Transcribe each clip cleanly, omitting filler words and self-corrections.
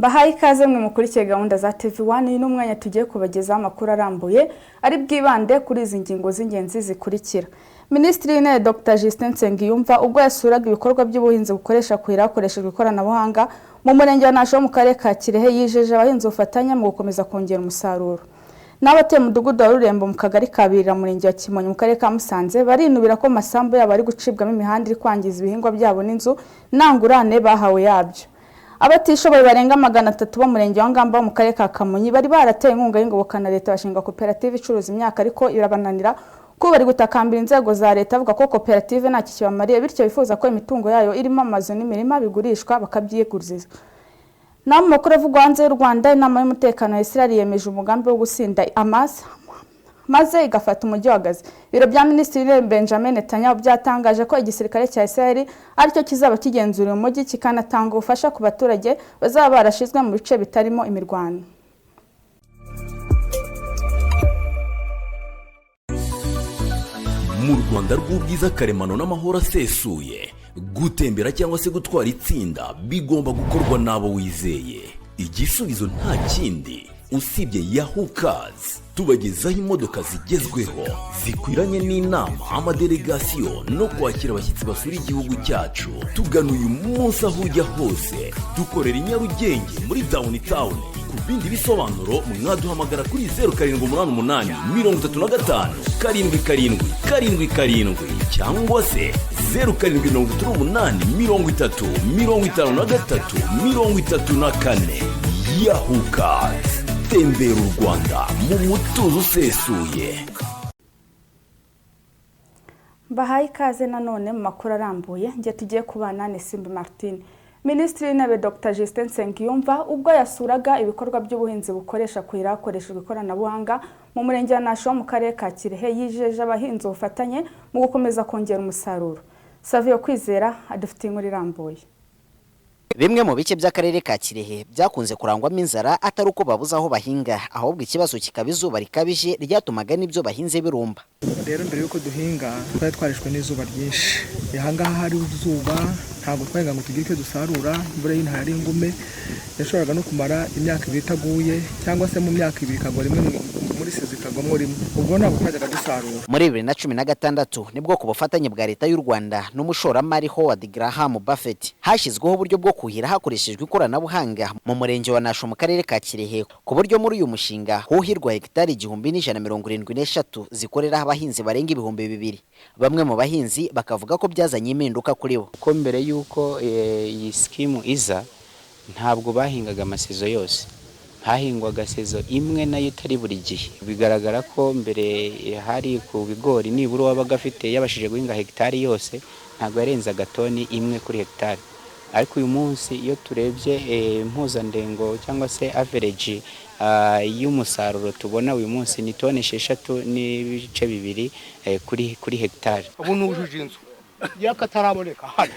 Mbahaye ikaze mwe mukurikiye gahunda za TV1. Uyu ni umwanya tugiye kubagezaho amakuru arambuye ari bwibande kuri izi ngingo z'ingenzi zikurikira. Minisitiri w'Intebe Dr Justin Nsengiyumva ubwo yasuraga ibikorwa by'ubuhinzi bukoresha kuhira hakoreshejwe ikoranabuhanga mu murenge wa Nasho mu karere ka Kirehe, yijeje abahinzi ubufatanye mu gukomeza kongera umusaruro. N'abatuye mudugudu wa Rurembo mu kagari ka Birira, murenge wa Kimonyi mu karere ka Musanze, barinubira ko amasambu yabo ari gucibwamo imihanda iri kwangiza ibihingwa byabo n'inzu ntangurane bahawe yabyo. Abatishoboye barenga 300 bo murenge wa Ngamba mu karere ka Kamonyi bari barateye inkunga y'ingoboka na leta bashinga koperative icuruza imyaka, ariko irabananira ko bari gutakambira inzego za leta bavuga ko koperative nta kibamariye, bityo bifuza ko imitungo yayo irimo amazu n'imirima bigurishwa bakabyiguriza. Naho mu makuru avugwa hanze y'u Rwanda, inama y'umutekano ya Israel yemeje umugambi wo gusinda Hamas maze igafata umujyi wa Gaza. Ibiro bya Minisitiri w'Intebe Benjamin Netanyahu byatangaje ko igisirikare cya Israel aricyo kizaba kigenzura uyu mujyi, kikanatanga ubufasha ku baturage bazaba barashizwe mu bice bitarimo imirwano. Mu Rwanda rw'ubwiza karemano n'amahoro asesuye, gutembera cyangwa se gutwara itsinda bigomba gukorwa n'abo wizeye. Igisubizo nta kindi usibye Yahoo Cars. Tubagezaho imodoka zigezweho zikwiranye n'inama, amadelegasiyo no kwakira abashyitsi basura igihugu cyacu. Tugana uyu munsi aho ujya hose, dukorera i Nyarugenge muri Downtown. Ku bindi bisobanuro mwaduhamagara kuri 0788 35 77 77 cyangwa se 0738 30 53 34. Yahoo Cars, tembera u Rwanda mu mutuzo usesuye. Mbahaye ikaze nanone mu makuru arambuye, njye tugiye kubana ni Simbi Martine. Minisitiri w'Intebe Dr Justin Nsengiyumva ubwo yasuraga ibikorwa by'ubuhinzi bukoresha kuhira hakoreshejwe ikoranabuhanga mu murenge wa Nasho mu karere ka Kirehe, yijeje abahinzi ubufatanye mu gukomeza kongera umusaruro. Savio Kwizera adufitiye inkuru irambuye. Bimwe mu bice by'akarere ka Kirehe byakunze kurangwamo inzara, atari uko babuze aho bahinga, ahubwo ikibazo kikaba izuba rikabije ryatumaga n'ibyo bahinze birumba. Rero mbere yuko duhinga twari twarishwe n'izuba ryinshi. Ahangaha hari izuba, ntabwo twahinga ngo tugire icyo dusarura. Imvura y'intara ari ingume, yashoboraga no kumara imyaka 2 itaguye, cyangwa se mu myaka 2 ikagwa rimwe, muri sezo ikagwamo rimwe, ubwo ntabwo twajyaga dusarura. Muri 2016 nibwo ku bufatanye bwa leta y'u Rwanda n'umushoramari Howard Graham Buffett hashyizweho uburyo bwo kuhira hakoreshejwe ikoranabuhanga mu murenge wa Nasho mu karere ka Kirehe, ku buryo muri uyu mushinga huhirwa hegitari 1173 zikorera abahinzi barenga 2000. Bamwe mu bahinzi bakavuga ko byazanye impinduka kuri bo. Kuko mbere yuko iyi skimu iza ntabwo bahingaga amasezo yose, hahingwaga sezo imwe nayo itari buri gihe. Bigaragara ko mbere hari ku bigori nibura wabaga afite yabashije guhinga hegitari yose ntabwo yarenzaga toni imwe kuri hegitari. Ariko uyu munsi iyo turebye impuzandengo cyangwa se average y'umusaruro tubona uyu munsi ni toni 6.2 kuri hegitari. Ubu nujuje inzu yakataraboneka hano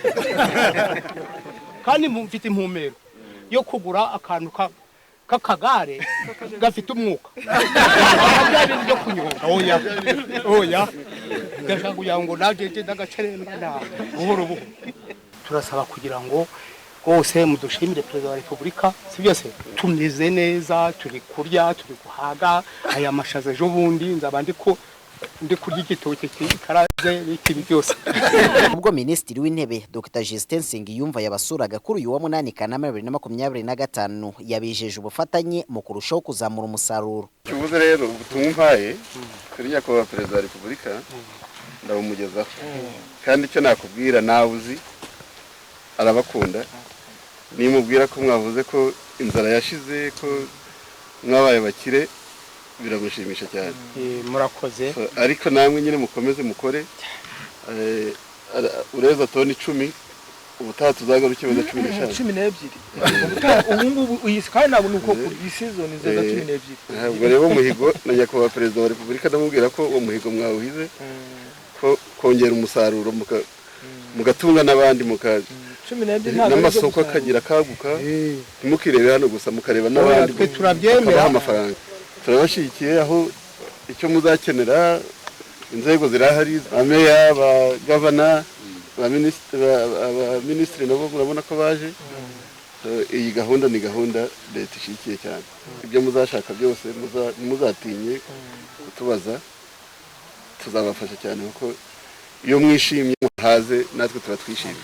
kandi mfite impumero yo kugura akantu kakagare gafite umwuka byo kunyonga. Oya oya, ndashaka kugira ngo naje ndagaceremba na buhoro buhoro. Turasaba kugira ngo rwose mudushimire Perezida wa Repubulika, si byose tumeze neza, turi kurya, turi guhaga. Aya mashaza ejo bundi nzaba ndi kurya igitoki kikaraze n'ikibi byose. Ubwo Minisitiri w'Intebe Dr Justin Nsengiyumva yabasuraga kuri uyu wa 8 Kanama 2025, yabijeje ubufatanye mu kurushaho kuzamura umusaruro. Kivuze rero ubutumwa mpaye kuri nyakubahwa Perezida wa Repubulika ndabumugezaho, kandi icyo nakubwira nawe uzi arabakunda. Nimubwira ko mwavuze ko inzara yashize, ko mwabaye bakire, biramushimisha cyane. Murakoze. Ariko namwe nyine mukomeze mukore. Ureza toni 10, ubutaha tuzagaruke weza 15. 12. Ubu ngubu iyi kandi ntabwo nuko iyi season izeza 12. Ubwo rero muhigo na nyakubahwa Perezida wa Repubulika ndamubwira ko uwo muhigo mwawuhize ko kongera umusaruro mugatunga n'abandi n'amasoko akagira kaguka, ntimukirebe hano gusa, mukareba n'abandi. Twe turabyemera amafaranga turabashyigikiye, aho icyo muzakenera inzego zirahari, ameya, ba gavana, ba minisitiri nabo murabona ko baje. So, iyi gahunda ni gahunda leta ishyigikiye cyane. Ibyo muzashaka byose ntimuzatinye kutubaza, tuzabafasha cyane, kuko iyo mwishimye muhaze natwe tuba twishimye.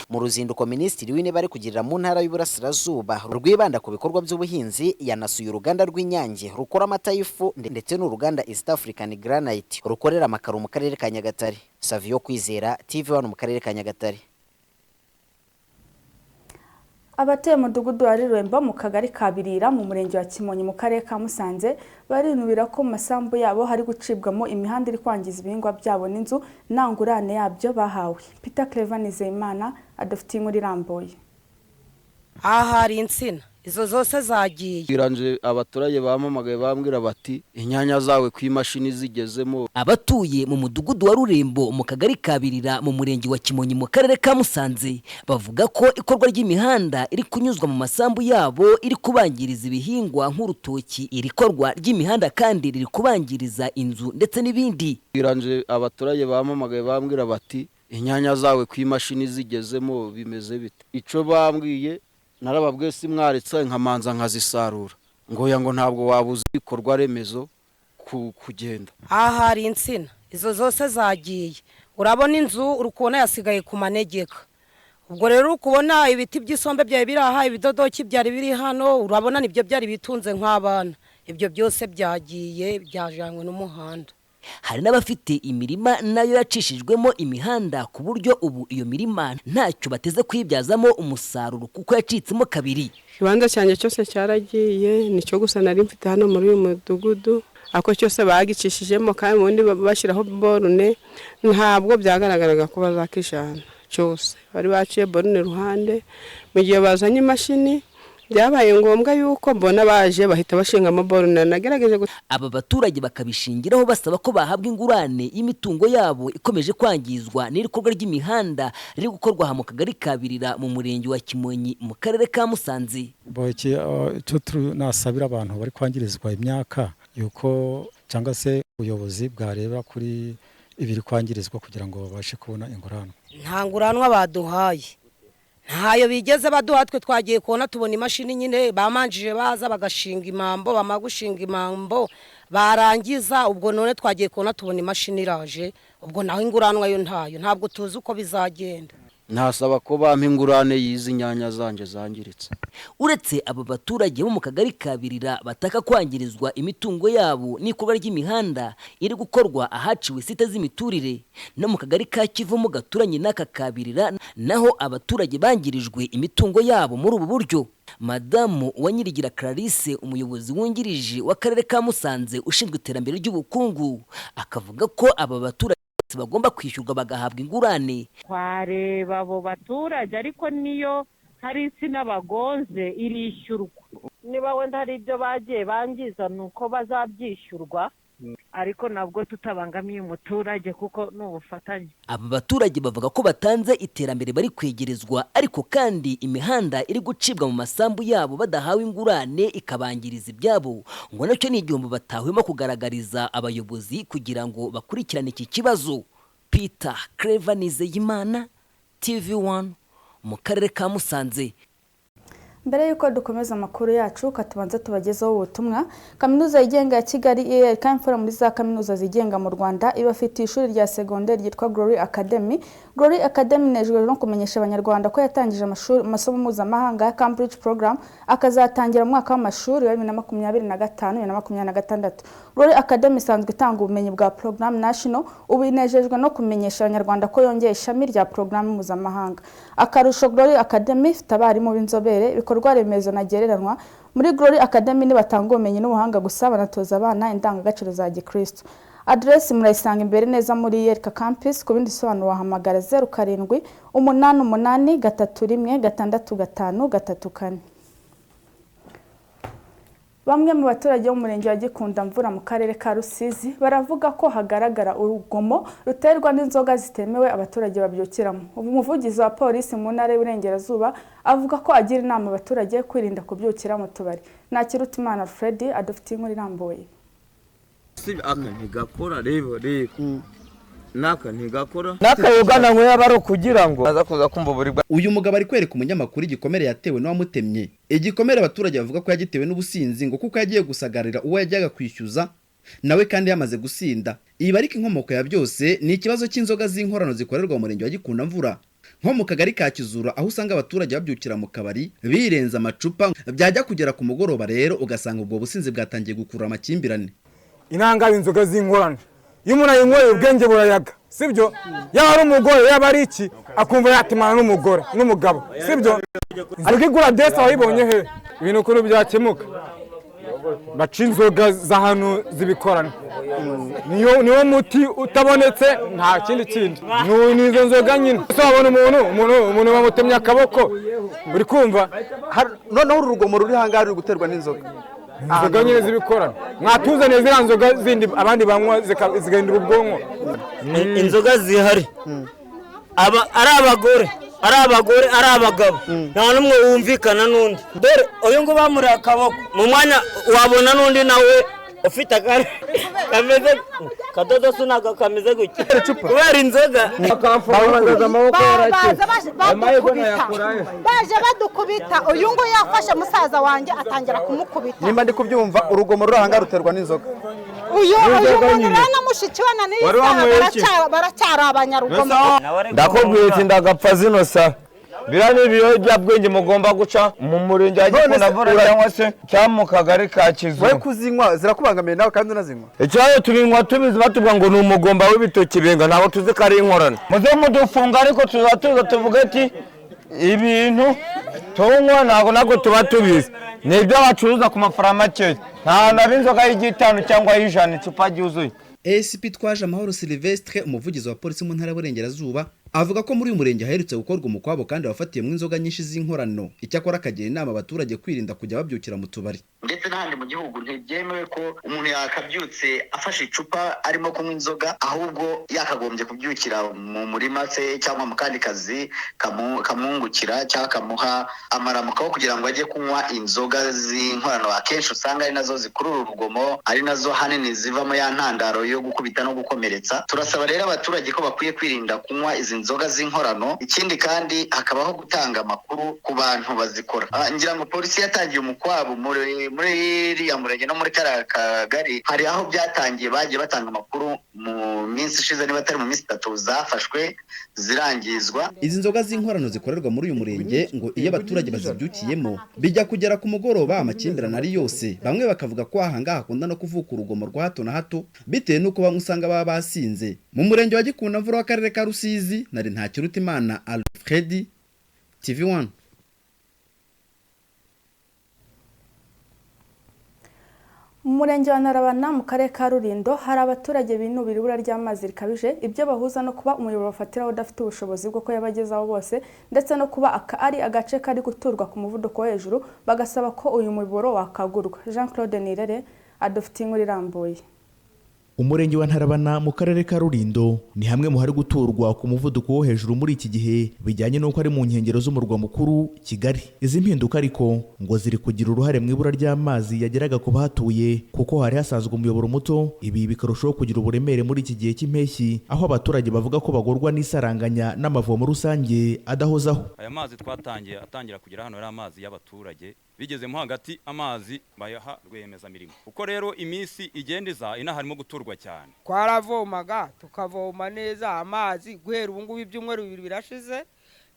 Mu ruzinduko Minisitiri w'Intebe ari kugirira mu Ntara y'Uburasirazuba rwibanda ku bikorwa by'ubuhinzi, yanasuye uruganda rw'Inyange rukora amata y'ifu ndetse n'uruganda East African Granite rukorera amakaro mu Karere ka Nyagatare. Savio Kwizera, TV1, mu Karere ka Nyagatare. Abatuye umudugudu wa Rirembo mu Kagari ka Birira mu Murenge wa Kimonyi mu Karere ka Musanze barinubira ko mu masambu yabo hari gucibwamo imihanda iri kwangiza ibihingwa byabo n'inzu nta ngurane yabyo bahawe. Peter Clever Nizeyimana adufitiye inkuru irambuye. Aha hari insina, izo zose zagiye. Iranje abaturage bampamagaye bambwira bati: "Inyanya zawe ku imashini zigezemo." Abatuye mu mudugudu wa Rurembo mu Kagari ka Birira mu Murenge wa Kimonyi mu Karere ka Musanze bavuga ko ikorwa ry'imihanda iri kunyuzwa mu masambu yabo iri kubangiriza ibihingwa nk'urutoki. Iri korwa ry'imihanda kandi riri kubangiriza inzu ndetse n'ibindi. Iranje abaturage bampamagaye bambwira bati: "Inyanya zawe ku imashini zigezemo bimeze bite?" Ico bambwiye narababwiye: "Si mwaretse nkamanza nkazisarura?" Ngo ya, ngo ntabwo wabuze ibikorwa remezo kugenda. Aha hari insina, izo zose zagiye. Urabona inzu, uri kubona yasigaye ku manegeka. Ubwo rero uri kubona ibiti by'isombe byari biri aha, ibidodoki byari biri hano, urabona nibyo byari bitunze nk'abana. Ibyo byose byagiye, byajanywe n'umuhanda. Hari n'abafite imirima nayo yacishijwemo imihanda, ku buryo ubu iyo mirima ntacyo bateze kuyibyazamo umusaruro kuko yacitsemo kabiri. Ikibanza cyanjye cyose cyaragiye, nicyo gusa nari mfite hano muri uyu mudugudu, ako cyose bagicishijemo, kandi ubundi bashyiraho borune ntabwo byagaragaraga ko bazakijana cyose. Bari baciye borune iruhande. Mu gihe bazanye imashini byabaye ngombwa yuko mbona baje bahita bashingamo borune, nagerageje. Aba baturage bakabishingiraho basaba ko bahabwa ingurane y'imitungo yabo ikomeje kwangizwa n'irikorwa ry'imihanda riri gukorwa aha mu Kagari ka Birira mu Murenge wa Kimonyi mu Karere ka Musanze. Icyo nasabira abantu bari kwangirizwa imyaka, yuko cyangwa se ubuyobozi bwareba kuri ibiri kwangirizwa kugira ngo babashe kubona ingurane. Nta nguranwa baduhaye, ntayo bigeze baduha. Twe twagiye kubona tubona imashini nyine bamanjije baza bagashinga imambo, bamara gushinga imambo barangiza, ubwo none twagiye kubona tubona imashini iraje. Ubwo naho inguranwa yo ntayo, ntabwo tuzi uko bizagenda. Nasaba ko bampa ingurane y'izi nyanya zanje zangiritse. Uretse aba baturage bo mu Kagari ka Birira bataka kwangirizwa imitungo yabo n'ikorwa ry'imihanda iri gukorwa ahaciwe site z'imiturire, no mu Kagari ka Kivumu gaturanye n'aka ka Birira naho abaturage bangirijwe imitungo yabo muri ubu buryo. Madamu Uwanyirigira Clarisse, umuyobozi wungirije w'Akarere ka Musanze ushinzwe iterambere ry'ubukungu, akavuga ko aba baturage bagomba kwishyurwa bagahabwa ingurane. Twareba abo baturage, ariko niyo hari insina bagonze irishyurwa. Niba wenda hari ibyo bagiye bangiza, ni uko bazabyishyurwa, ariko nabwo tutabangamiye umuturage kuko ni ubufatanye. Aba baturage bavuga ko batanze iterambere bari kwegerezwa, ariko kandi imihanda iri gucibwa mu masambu yabo badahawe ingurane ikabangiriza ibyabo, ngo nacyo ni igihombo batahwema kugaragariza abayobozi kugira ngo bakurikirane iki kibazo. Peter Clever Nizeyimana, TV1, mu Karere ka Musanze. Mbere y'uko dukomeza amakuru yacu, katubanza tubagezeho ubutumwa. Kaminuza yigenga ya Kigali ILK, imfura muri za kaminuza zigenga mu Rwanda, ibafitiye ishuri rya segonderi ryitwa Glory Academy. Glory Academy inejejwe no kumenyesha Abanyarwanda ko yatangije amasomo mpuzamahanga ya Cambridge Program, akazatangira mu mwaka w'amashuri wa 2025 2026. Glory Academy isanzwe itanga ubumenyi bwa Program National, ubu inejejwe no kumenyesha Abanyarwanda ko yongeye ishami rya program mpuzamahanga. Akarusho, Glory Academy ifite abarimu b'inzobere, ibikorwa remezo ntagereranywa. Muri Glory Academy ntibatanga ubumenyi n'ubuhanga gusa, banatoza abana indangagaciro za gikristo. Aderesi murayisanga imbere neza muri Yerika Campus. Ku bindi bisobanuro wahamagara 0788316534. Bamwe mu baturage bo mu Murenge wa Gikundamvura mu Karere ka Rusizi baravuga ko hagaragara urugomo ruterwa n'inzoga zitemewe abaturage babyukiramo. Umuvugizi wa polisi mu Ntara y'Iburengerazuba avuga ko agira inama abaturage kwirinda kubyukira mu tubari. Ntakirutimana Alfred adufitiye inkuru irambuye. Aka ntigakora, reba reba. Naka ntigakora. N'akayoga nanyweye aba ari ukugira ngo aza kuza kumva uburibwe. Uyu mugabo ari kwereka umunyamakuru igikomere yatewe n'uwamutemye. Igikomere abaturage bavuga ko yagitewe n'ubusinzi, ngo kuko yagiye gusagarira uwo yajyaga kwishyuza nawe kandi yamaze gusinda. Ibi ariko inkomoko ya byose ni ikibazo cy'inzoga z'inkorano zikorerwa mu murenge wa Gikundamvura, nko mu kagari ka Kizura, aho usanga abaturage babyukira mu kabari birenza amacupa, byajya kugera ku mugoroba rero ugasanga ubwo businzi bwatangiye gukurura amakimbirane. Inanga inzoga z'inkorano, iyo umuntu ayinyweye ubwenge burayaga, sibyo? Yaba ari umugore, yaba ari iki, akumva yatimana n'umugore n'umugabo, sibyo? Ariko igura desa wayibonye he? Ibintu ukuntu byakemuka, baca inzoga za hano zibikorana, niwo muti utabonetse, nta kindi kindi ni izo nzoga nyine. Ese wabona umuntu bamutemye akaboko, uri kumva? Noneho uru rugomo ruri ahangaha ruri guterwa n'inzoga. Inzoga nyine zibikorana, mwatuzaniye ziriya nzoga zindi abandi banywa zigahindura ubwonko. Inzoga zihari, aba ari abagore, ari abagore, ari abagabo, nta n'umwe wumvikana n'undi. Dore uyu nguyu bamuriye akaboko, mu mwanya wabona n'undi nawe ufite akari kameze kadodo, se ntabwo kameze gutya kubera inzoga. Baza badukubita, baje badukubita. Uyu nguyu yafashe musaza wanjye atangira kumukubita. Nimba ndi kubyumva, urugomo ruri ahangaha ruterwa n'inzoga. Uyu muntu rero na mushiki we na n'iyi baracyari abanyarugomo. Ndakubwiye ati ndagapfa zino sa biriya ni ibiyobyabwenge mugomba guca mu murenge wa Gikundamvura cyangwa se cyangwa mu kagari ka Kizura. Wowe kuzinywa zirakubangamiye nawe kandi unazinywa. Ikibazo tubinywa tubizi, batubwira ngo ni umugomba w'ibitoki benga, ntabwo tuzi ko ari inkorano. Muze mudufunga, ariko tuzatuza tuvuge ati ibintu tunywa ntabwo nabwo tuba tubizi, ni ibyo bacuruza ku mafaranga makeya, nta hantu haba inzoga y'igitanu cyangwa y'ijana icupa ryuzuye. ACP Twaje Amahoro Sylvestre, umuvugizi wa polisi mu ntara y'Iburengerazuba, avuga ko muri uyu murenge haherutse gukorwa umukwabo kandi wafatiyemo inzoga nyinshi z'inkorano. Icyakora akagira inama abaturage kwirinda kujya babyukira mu tubari. Ndetse n'ahandi mu gihugu ntibyemewe ko umuntu yakabyutse afashe icupa arimo kunywa inzoga, ahubwo yakagombye kubyukira mu murima se cyangwa mu kandi kazi kamwungukira cyangwa kamuha amaramuko kugira ngo ajye kunywa inzoga z'inkorano. Akenshi usanga ari nazo zikurura urugomo, ari nazo hanini zivamo ya ntandaro yo gukubita no gukomeretsa. Turasaba rero abaturage ko bakwiye kwirinda kunywa izi nzoga z'inkorano. Ikindi kandi hakabaho gutanga amakuru ku bantu bazikora. Ngira ngo polisi yatangiye umukwabo muri iriya murenge no muri kariya kagari, hari aho byatangiye, bagiye batanga amakuru mu minsi ishize, niba atari mu minsi 3 zafashwe zirangizwa. Izi nzoga z'inkorano zikorerwa muri uyu murenge ngo iyo abaturage bazibyukiyemo bijya kugera ku mugoroba amakimbirane ari yose. Bamwe bakavuga ko aha ngaha hakunda no kuvuka urugomo rwa hato na hato bitewe n'uko bamwe usanga baba basinze. Mu murenge wa Gikundamvura w'akarere ka Rusizi, nari Ntakirutimana Alfred, TV1. Mu murenge wa Ntarabana mu karere ka Rulindo hari abaturage binubira ibura ry'amazi rikabije, ibyo bahuza no kuba umuyoboro bafatiraho udafite ubushobozi bwo kuyabagezaho bose, ndetse no kuba aka ari agace kari guturwa ku muvuduko wo hejuru, bagasaba ko uyu muyoboro wakagurwa. Jean Claude Nirere adufitiye inkuru irambuye. Umurenge wa Ntarabana mu karere ka Rulindo ni hamwe mu hari guturwa ku muvuduko wo hejuru muri iki gihe, bijyanye n'uko ari mu nkengero z'umurwa mukuru Kigali. Izi mpinduka ariko ngo ziri kugira uruhare mu ibura ry'amazi yageraga ku bahatuye, kuko hari hasanzwe umuyoboro muto. Ibi bikarushaho kugira uburemere muri iki gihe cy'impeshyi, aho abaturage bavuga ko bagorwa n'isaranganya n'amavomo rusange adahozaho. Aya mazi twatangiye atangira kugera hano ari amazi y'abaturage, bigeze mo hagati amazi bayaha rwiyemezamirimo. Uko rero iminsi igenda iza, inaha harimo guturwa cyane. Twaravomaga tukavoma neza amazi, guhera ubu ngubu ibyumweru 2 birashize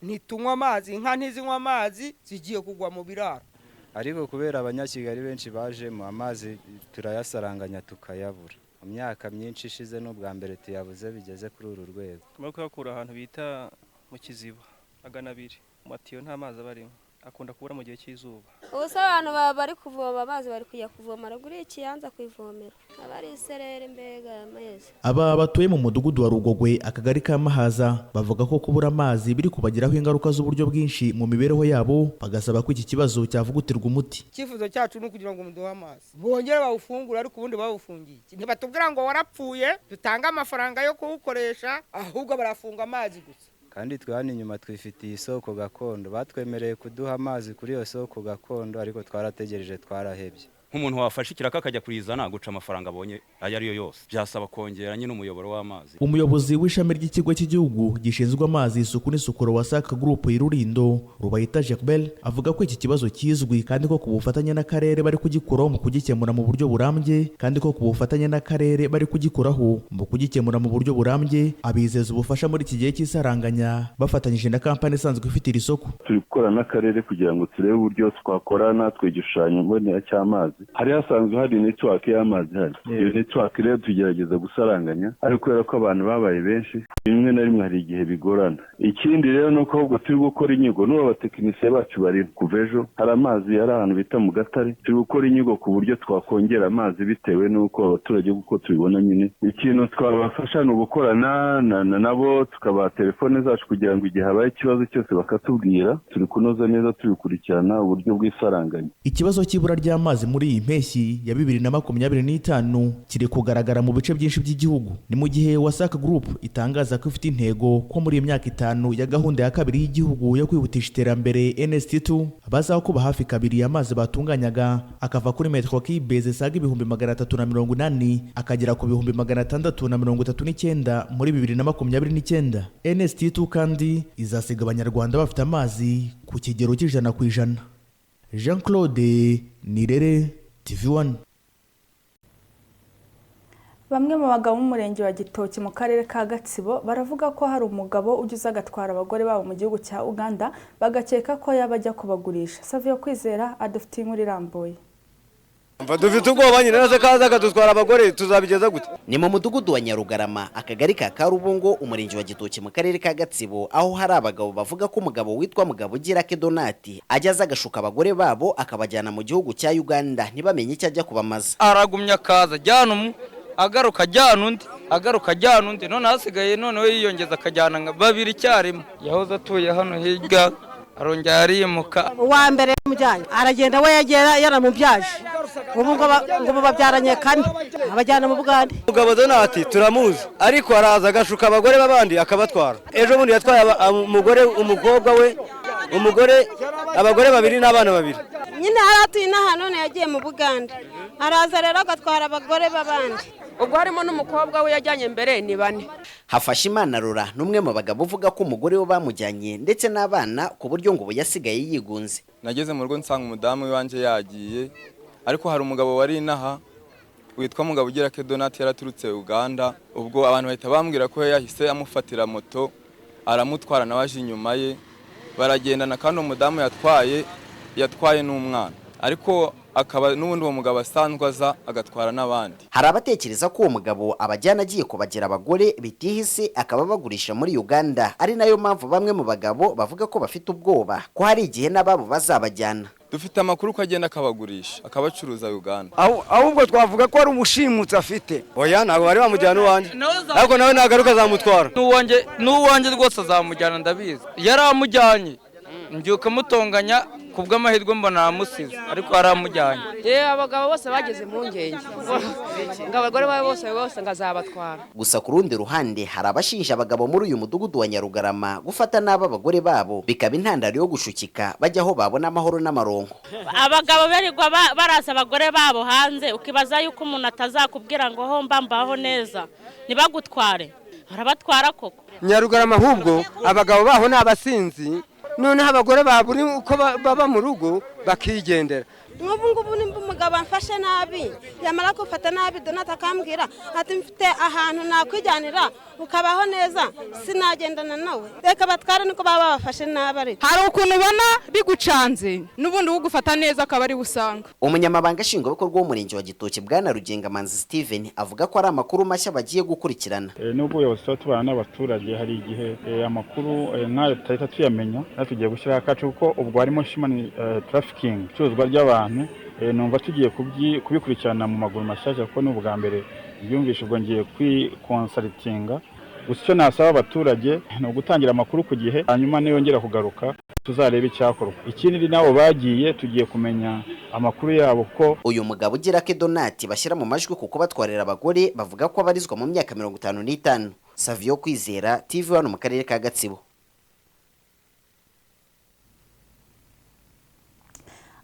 ntitunywa amazi, inka ntizinywa amazi, zigiye kugwa mu biraro. Ariko kubera abanyakigali benshi bajemo, amazi turayasaranganya tukayabura. Mu myaka myinshi ishize n'ubwa mbere tuyabuze bigeze kuri uru rwego. Tumara kuyakura ahantu bita mu Kiziba agana 2 matiyo nta mazi abarimo, akunda kubura mu gihe cy'izuba. Ubu se abantu bari kuvoma amazi bari kujya kuvoma ruguru y'ikiyanza kwivomera, abari iserere mbega amezi. Aba batuye mu mudugudu wa Rugogwe, akagari ka Mahaza, bavuga ko kubura amazi biri kubagiraho ingaruka z'uburyo bwinshi mu mibereho yabo, bagasaba ko iki kibazo cyavugutirwa umuti. Icyifuzo cyacu ni ukugira ngo muduhe amazi, bongere bawufungure, ariko ubundi bawufungiye ntibatubwira ngo warapfuye dutange amafaranga yo kuwukoresha, ahubwo barafunga amazi gusa. Kandi twe hano inyuma twifitiye isoko gakondo, batwemereye kuduha amazi kuri iyo soko gakondo, ariko twarategereje twarahebye. Nk'umuntu wafashe ikiraka akajya kurizana guca amafaranga abonye ayo ariyo yose, byasaba kongera nyine umuyoboro w'amazi. Umuyobozi w'ishami ry'ikigo cy'igihugu gishinzwe amazi, isuku n'isukura WASAC Group i Rulindo, Rubayita Jacbel, avuga ko iki kibazo kizwi kandi ko ku bufatanye n'akarere bari kugikuraho mu kugikemura mu buryo burambye, kandi ko ku bufatanye n'akarere bari kugikoraho mu kugikemura mu buryo burambye. Abizeza ubufasha muri iki gihe cy'isaranganya bafatanyije na kampani isanzwe ifite iri soko. Turi gukora n'akarere kugira ngo turebe uburyo twakora natwe igishushanyo mbonera cy'amazi. Hari hasanzwe hari network y'amazi hari. Iyo network rero tugerageza gusaranganya, ariko kubera ko abantu babaye benshi rimwe na rimwe hari igihe bigorana. Ikindi rero ni uko ahubwo turi gukora inyigo n'ubu abatekinisiye bacu bari kuva ejo, hari amazi yari ahantu bita mu Gatare, turi gukora inyigo ku buryo twakongera amazi bitewe n'uko abaturage uko tubibona nyine. Ikintu twabafasha ni ugukorana nabo, tukabaha telefone zacu kugira ngo igihe habaye ikibazo cyose bakatubwira. Turi kunoza neza tubikurikirana uburyo bw'isaranganya. Ikibazo cy'ibura ry'amazi muri iyi mpeshyi ya 2025 kiri kugaragara mu bice byinshi by'igihugu. Ni mu gihe WASAC Group itangaza ko ifite intego ko muri iyi myaka 5 ya gahunda ya kabiri y'igihugu yo kwihutisha iterambere NST2 bazakuba hafi kabiri amazi batunganyaga, akava kuri metero kibe zisaga 380,000 akagera ku 639,000 muri 2029. NST2 kandi izasiga abanyarwanda bafite amazi ku kigero cy'100%. Jean Claude Nirere, TV1. Bamwe mu bagabo b'umurenge wa Gitoki mu karere ka Gatsibo baravuga ko hari umugabo ujya agatwara abagore babo mu gihugu cya Uganda, bagakeka ko yaba ajya kubagurisha. Savio Kwizera adufitiye inkuru irambuye. Dufite ubwoba nyine naze kaza akadutwara abagore, tuzabigeza gute? Ni mu mudugudu wa Nyarugarama, akagari ka Karubungo, umurenge wa Gitoki mu karere ka Gatsibo, aho hari abagabo bavuga ko umugabo witwa Mugabo Donati ajya aza agashuka abagore babo akabajyana mu gihugu cya Uganda ntibamenye icyo ajya kubamaza. Aragumya akaza ajyana umwe, agaruka ajyana undi, agaruka ajyana undi, none hasigaye noneho yiyongeza akajyana babiri icyarimwe. Yahoze atuye hano hirya arongera arimuka. Uwa mbere yamujyanye aragenda, we yagera yaramubyaje, ubu ngo babyaranye kane, abajyana mu Bugande. Mugabo Donati turamuzi, ariko araza agashuka abagore b'abandi akabatwara. Ejo bundi yatwaye umugore, umukobwa we, umugore, abagore babiri n'abana babiri. Nyine haratuye inaha none yagiye mu Bugande, araza rero agatwara abagore b'abandi. Ubwo harimo n'umukobwa we yajyanye mbere ni bane. Hafashimana Rora n'umwe mu bagabo uvuga ko umugore we bamujyanye ndetse n'abana ku buryo ngo yasigaye yigunze. Nageze mu rugo nsanga umudamu wanje yagiye, ariko hari umugabo wari inaha witwa Mugabo Donati yaraturutse Uganda. Ubwo abantu bahita bambwira ko yahise amufatira moto aramutwara nawe aje inyuma ye baragendana, kandi umudamu yatwaye n'umwana, ariko akaba n'ubundi uwo mugabo asanzwe aza agatwara n'abandi. Hari abatekereza ko uwo mugabo abajyana agiye kubagira abagore bitihise akaba bagurisha muri Uganda, ari nayo mpamvu bamwe mu bagabo bavuga ko bafite ubwoba ko hari igihe n'ababo bazabajyana. Dufite amakuru ko agenda akabagurisha akabacuruza Uganda. Ahubwo twavuga ko ari umushimutsi afite. Oya ntabwo bari bamujyana uwanjye, ariko nawe nagaruka azamutwara. N'uwanjye rwose azamujyana, ndabizi yaramujyanye, mbyuka mutonganya kubw'amahirwe mbona namusize, ariko aramujyanye. Abagabo bose bageze mu ngenge ngo abagore babo bose ngazabatwara. Gusa ku rundi ruhande hari abashinja abagabo muri uyu mudugudu wa Nyarugarama gufata n'aba bagore babo bikaba intandaro yo gushukika bajya aho babona amahoro n'amaronko. Abagabo berirwa barasa abagore babo hanze, ukibaza yuko umuntu atazakubwira ngo ho mba mbaho neza ntibagutware, barabatwara koko. Nyarugarama ahubwo abagabo baho ni abasinzi, noneho abagore baburi uko baba mu rugo bakigendera. Nk'ubu ngubu nimba umugabo amfashe nabi, yamara gufata nabi Donati akambwira ati mfite ahantu nakwijyanira ukabaho neza, sinagendana nawe, reka batware niko baba babafashe nabi. Ariko hari ukuntu ubona bigucanze n'ubundi ugufata neza akaba ari usanga. Umunyamabanga nshingwabikorwa w'umurenge wa Gitoki Bwana Rugengamanzi Steven avuga ko ari amakuru mashya bagiye gukurikirana. Nubwo ubuyobozi tuba tubana n'abaturage hari igihe amakuru nk'ayo tutahita tuyamenya, natwe tugiye gushyiraho akacu kuko ubwo harimo human trafficking, icuruzwa ry'abantu. Numva tugiye kubikurikirana mu maguru mashyashya kuko ni ubwa mbere byumvishe, ubwo ngiye kwikonsaritinga. Gusa icyo nasaba abaturage ni ugutangira amakuru ku gihe, hanyuma niyongera kugaruka tuzarebe icyakorwa. Ikindi nabo bagiye tugiye kumenya amakuru yabo ko uyu mugabo ugira ke Donati bashyira mu majwi kuko batwarira abagore bavuga ko abarizwa mu myaka 55. Savio Kwizera, TV1 mu karere ka Gatsibo.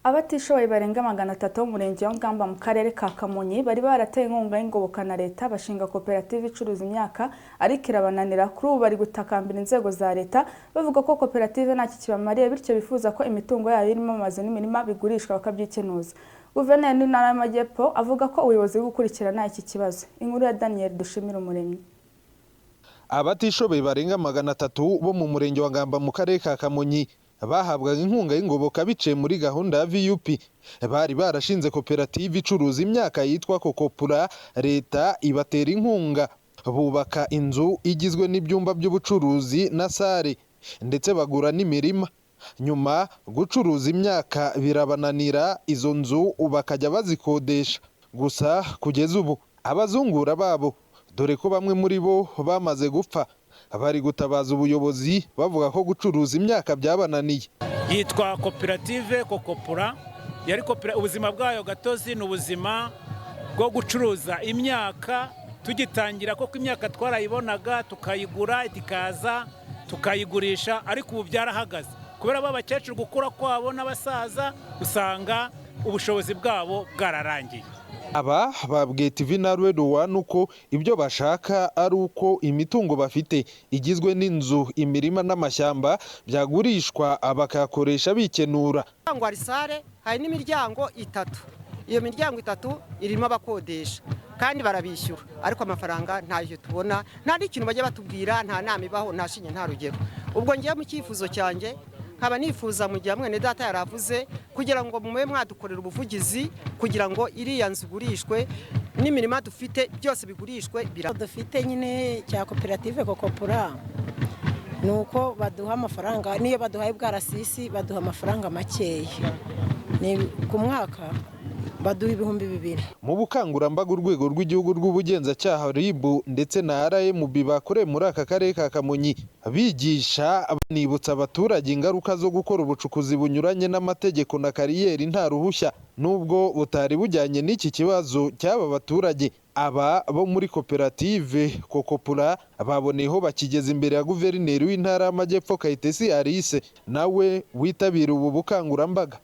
Abatishoboye barenga 300 bo mu murenge wa Ngamba mu karere ka Kamonyi bari barateye inkunga y'ingoboka na leta bashinga koperative icuruza imyaka, ariko irabananira. Kuri ubu bari gutakambira inzego za leta bavuga ko koperative ntacyo kibamariye, bityo bifuza ko imitungo yayo irimo amazu n'imirima bigurishwa bakabyikenuza. Guverineri w'Intara y'Amajyepfo avuga ko ubuyobozi buri gukurikirana iki kibazo. Inkuru ya Daniel Dushimira Umuremyi. Abatishoboye barenga 300 bo mu murenge wa Ngamba mu karere ka Kamonyi bahabwaga inkunga y'ingoboka biciye muri gahunda ya VUP. Bari barashinze koperative icuruza imyaka yitwa Kokopura, leta ibatera inkunga bubaka inzu igizwe n'ibyumba by'ubucuruzi na sare, ndetse bagura n'imirima. Nyuma gucuruza imyaka birabananira, izo nzu bakajya bazikodesha. Gusa kugeza ubu abazungura babo, dore ko bamwe muri bo bamaze gupfa, bari gutabaza ubuyobozi bavuga ko gucuruza imyaka byabananiye. Yitwa koperative Kokopura, yari ubuzima bwayo gatozi ni ubuzima bwo gucuruza imyaka. Tugitangira koko imyaka twarayibonaga tukayigura ikaza tukayigurisha, ariko ubu byarahagaze kubera ba bakecuru gukura kwabo n'abasaza, usanga ubushobozi bwabo bwararangiye. Aba babwiye TV na Radio One uko ibyo bashaka ari uko imitungo bafite igizwe n'inzu, imirima n'amashyamba byagurishwa bakayakoresha bikenura. Ngo hari sare, hari n'imiryango itatu. Iyo miryango itatu irimo abakodesha kandi barabishyura, ariko amafaranga ntayo tubona, nta n'ikintu bajya batubwira, nta nama ibaho, nta shinge, nta rugero. Ubwo ngiye mu cyifuzo cyanjye nkaba nifuza mu gihe mwene data yaravuze kugira ngo mube mwadukorera ubuvugizi kugira ngo iriya nzu igurishwe n'imirima dufite byose bigurishwe. Dufite nyine cya koperative Kokopura ni uko baduha amafaranga, niyo baduhaye bwarasisi baduha amafaranga makeya, ni ku mwaka baduha 2000. Mu bukangurambaga urwego rw'igihugu rw'ubugenzacyaha RIB ndetse na RMB bakoreye muri aka karere ka Kamonyi bigisha banibutsa abaturage ingaruka zo gukora ubucukuzi bunyuranye n'amategeko na kariyeri nta ruhushya, nubwo butari bujyanye n'iki kibazo cy'aba baturage. Aba bo muri koperative Kokopura baboneyeho bakigeza imbere ya guverineri w'Intara y'Amajyepfo Kayitesi Alice, nawe witabira ubu bukangurambaga.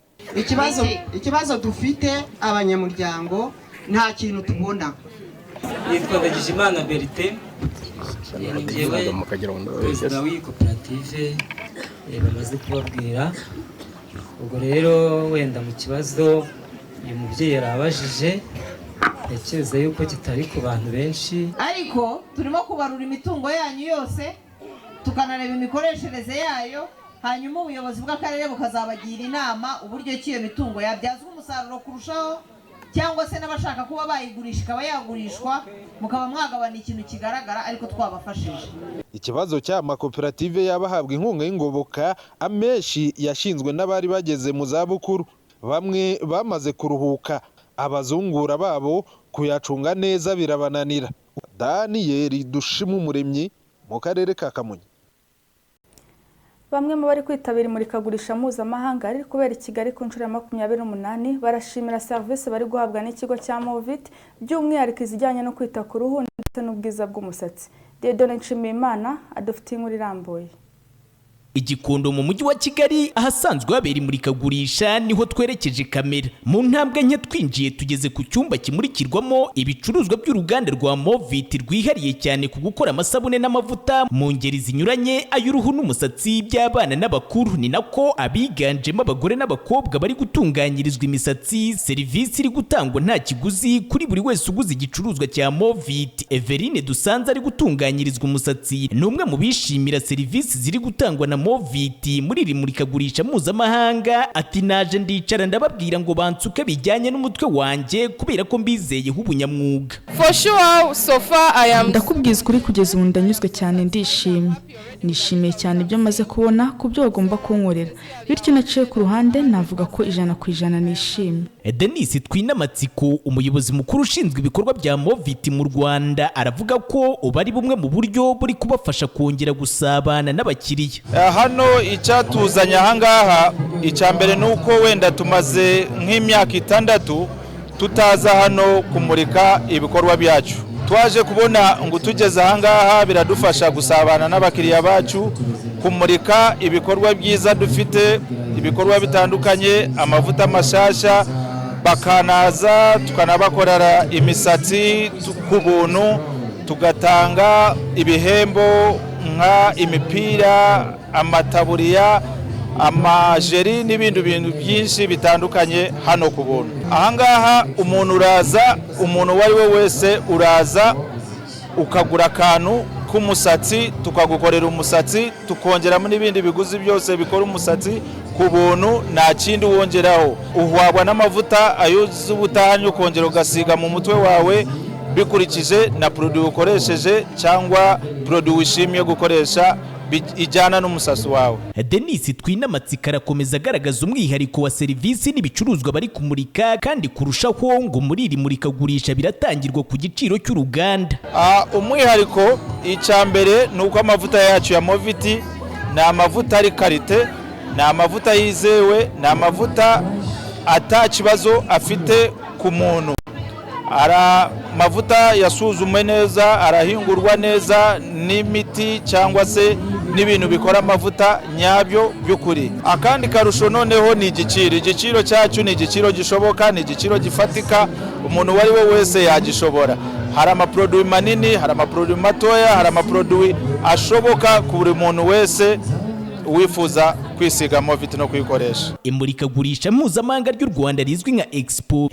Ikibazo dufite abanyamuryango nta kintu tubona. Nitwa Ndagijimana Berite, njyewe perezida w'iyi koperative bamaze kubabwira. Ubwo rero wenda mu kibazo uyu mubyeyi yarabajije, ntekereza yuko kitari ku bantu benshi, ariko turimo kubarura imitungo yanyu yose tukanareba imikoreshereze yayo, hanyuma ubuyobozi bw'akarere bukazabagira inama uburyo ki iyo mitungo yabyazwa umusaruro kurushaho, cyangwa se n'abashaka kuba bayigurisha ikaba yagurishwa, mukaba mwagabana ikintu kigaragara ariko twabafashije. Ikibazo cy'amakoperative y'abahabwa inkunga y'ingoboka amenshi yashinzwe n'abari bageze mu zabukuru, bamwe bamaze kuruhuka, abazungura babo kuyacunga neza birabananira. Daniel Dushimumuremyi mu karere ka Kamonyi. Bamwe mu bari kwitabira imurikagurisha mpuzamahanga riri kubera i Kigali ku nshuro ya 28 barashimira serivisi bari guhabwa n'ikigo cya Movit, by'umwihariko izijyanye no kwita ku ruhu ndetse n'ubwiza bw'umusatsi. Dieudonne Nshimiyimana adufitiye inkuru irambuye. Igikondo mu mujyi wa Kigali ahasanzwe habera imurikagurisha niho twerekeje kamera. Mu ntambwe nke twinjiye tugeze ku cyumba kimurikirwamo ibicuruzwa by'uruganda rwa Movit rwihariye cyane ku gukora amasabune n'amavuta mu ngeri zinyuranye, ay'uruhu n'umusatsi by'abana n'abakuru. Ni nako abiganjemo abagore n'abakobwa bari gutunganyirizwa imisatsi. Serivisi iri gutangwa nta kiguzi kuri buri wese uguze igicuruzwa cya Movit. Everine Dusanze ari gutunganyirizwa umusatsi ni umwe mu bishimira serivisi ziri gutangwa na Movit muri iri murikagurisha mpuzamahanga. Ati naje ndicara ndababwira ngo bansuke bijyanye n'umutwe wanjye kubera ko mbizeyeho ubunyamwuga. For sure, so far I am. Ndakubwiza ukuri kugeza ubu ndanyuzwe cyane, ndishimye, nishimiye cyane ibyo maze kubona ku byo bagomba kunkorera, bityo naciye ku ruhande navuga ko 100% nishimye. Denis Twinamatsiko, umuyobozi mukuru ushinzwe ibikorwa bya Movit mu Rwanda, aravuga ko ubu ari bumwe mu buryo buri kubafasha kongera gusabana n'abakiriya. Hano icyatuzanye ahangaha, icya mbere ni uko wenda tumaze nk'imyaka 6 tutaza hano kumurika ibikorwa byacu. Twaje kubona ngo tugeze ahangaha biradufasha gusabana n'abakiriya bacu, kumurika ibikorwa byiza dufite Ibikorwa bitandukanye, amavuta mashasha, bakanaza tukanabakorera imisatsi ku buntu, tugatanga ibihembo nka imipira, amataburiya, amajeri n'ibindi bintu byinshi bitandukanye hano ku buntu. Ahangaha umuntu uraza, umuntu uwo ari we wese uraza ukagura akantu k'umusatsi, tukagukorera umusatsi, tukongeramo n'ibindi biguzi byose bikora umusatsi ku buntu, nta kindi wongeraho. Uhabwa n'amavuta ayo z'ubutahanye ukongera ugasiga mu mutwe wawe bikurikije na produit ukoresheje cyangwa produit wishimiye gukoresha ijyana n'umusatsi wawe. Denis Twinamatsiko arakomeza agaragaza umwihariko wa serivisi n'ibicuruzwa bari kumurika, kandi kurushaho ngo muri iri murikagurisha biratangirwa ku giciro cy'uruganda. Umwihariko icya mbere ni uko amavuta yacu ya Moviti ni amavuta ari karite, ni amavuta yizewe, ni amavuta ata kibazo afite ku muntu. Ara mavuta yasuzumwe neza, arahingurwa neza n'imiti cyangwa se n'ibintu bikora amavuta nyabyo by'ukuri. Akandi karusho noneho ni igiciro. Igiciro cyacu ni igiciro gishoboka, ni igiciro gifatika, umuntu uwo ari we wese yagishobora. Hari amaproduwi manini, hari amaproduwi matoya, hari amaproduwi ashoboka ku buri muntu wese wifuza kwisiga Moviti no kuyikoresha. Imurikagurisha mpuzamahanga ry'u Rwanda rizwi nka Expo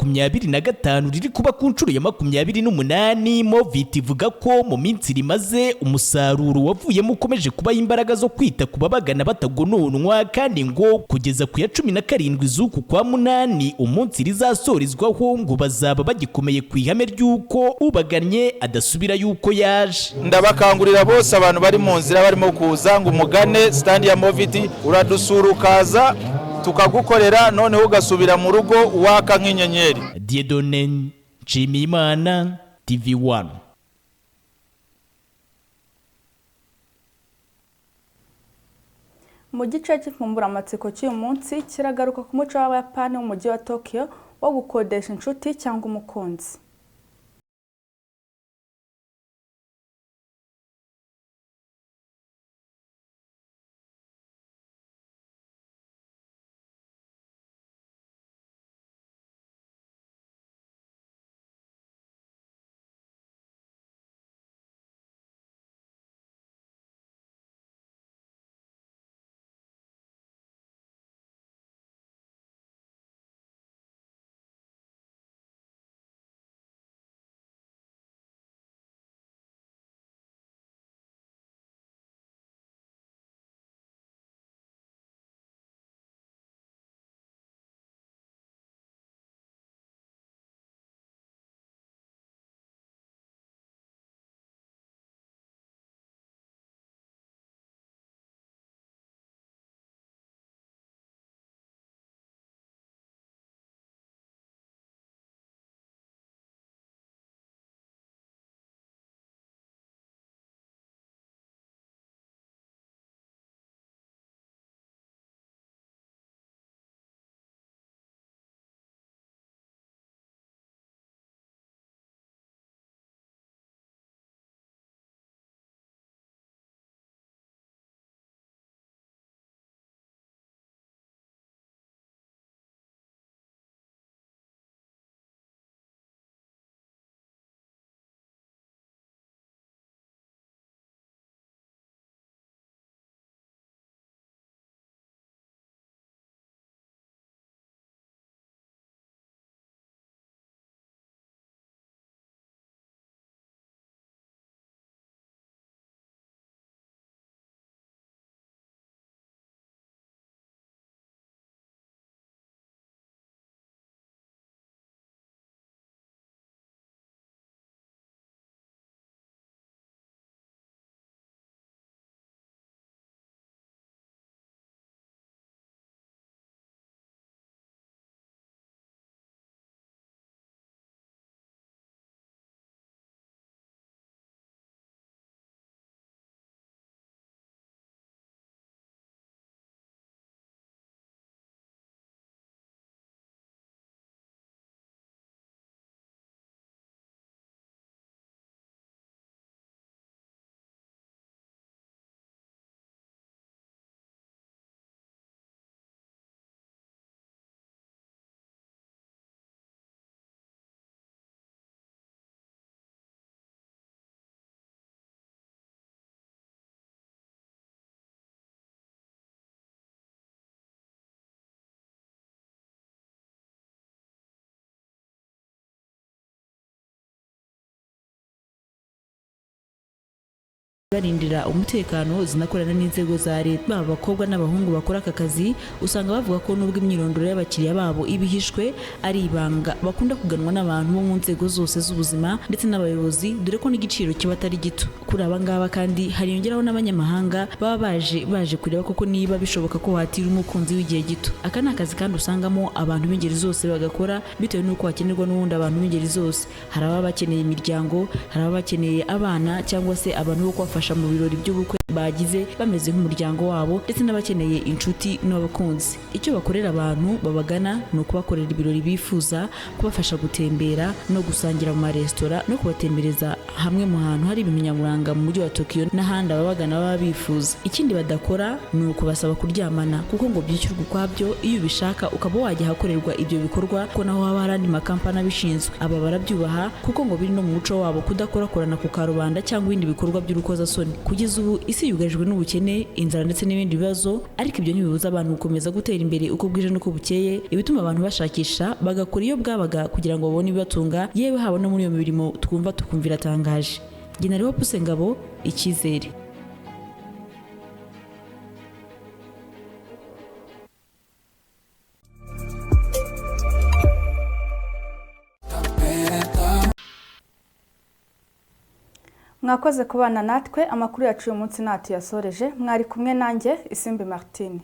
2025 riri kuba ku nshuro ya 28. Moviti ivuga ko mu minsi rimaze umusaruro wavuyemo ukomeje kubaha imbaraga zo kwita ku babagana batagononwa, kandi ngo kugeza ku ya 17 z'uku kwa 8 umunsi rizasorezwaho ngo bazaba bagikomeye ku ihame ry'uko ubagannye adasubira yuko yaje. Ndabakangurira bose abantu bari mu nzira barimo kuza ngo umugane stand ya Moviti, uradusura ukaza tukagukorera, noneho ugasubira mu rugo waka nk'inyenyeri. Dieudonne Nshimiyimana, TV1. Mu gice cy'imvumburamatsiko cy'uyu munsi kiragaruka ku muco w'Abayapani mu mujyi wa Tokyo wo gukodesha inshuti cyangwa umukunzi. Barindira umutekano, zinakorana n'inzego za leta. Baba abakobwa n'abahungu bakora aka kazi, usanga bavuga ko nubwo imyirondoro y'abakiriya babo iba ihishwe ari ibanga, bakunda kuganwa n'abantu bo mu nzego zose z'ubuzima ndetse n'abayobozi, dore ko n'igiciro kiba atari gito. Kuri aba ngaba kandi hariyongeraho n'abanyamahanga baba baje kureba koko niba bishoboka ko watira umukunzi w'igihe gito. Aka ni akazi kandi usangamo abantu b'ingeri zose bagakora, bitewe n'uko hakenerwa n'ubundi abantu b'ingeri zose. Hari ababa bakeneye imiryango, hari ababa bakeneye abana cyangwa se abantu bo kubafasha mu birori by'ubukwe bagize bameze nk'umuryango wabo, ndetse n'abakeneye inshuti n'abakunzi. Icyo bakorera abantu babagana ni ukubakorera ibirori bifuza, kubafasha gutembera no gusangira mu maresitora, no kubatembereza hamwe mu hantu hari ibintu nyaburanga mu mujyi wa Tokiyo n'ahandi ababagana baba bifuza. Ikindi badakora ni ukubasaba kuryamana, kuko ngo byishyurwa ukwabyo. Iyo ubishaka ukaba wajya ahakorerwa ibyo bikorwa, ko naho haba hari andi makampani abishinzwe. Aba barabyubaha kuko ngo biri no mu muco wabo kudakorakorana ku karubanda cyangwa ibindi bikorwa by'urukozasoni. Kugeza ubu isi yugarijwe n'ubukene, inzara ndetse n'ibindi bibazo, ariko ibyo ntibibuza abantu gukomeza gutera imbere uko bwije n'uko bukeye, ibituma abantu bashakisha bagakora iyo bwabaga kugira ngo babone ibibatunga, yewe haba no muri iyo mirimo twumva tukumva iratangaje. Njye nariho Puse Ngabo, Icyizere. Mwakoze kubana natwe. Amakuru yacu uyu munsi ntatuyasoreje. Mwari kumwe nanjye, Isimbi Martine.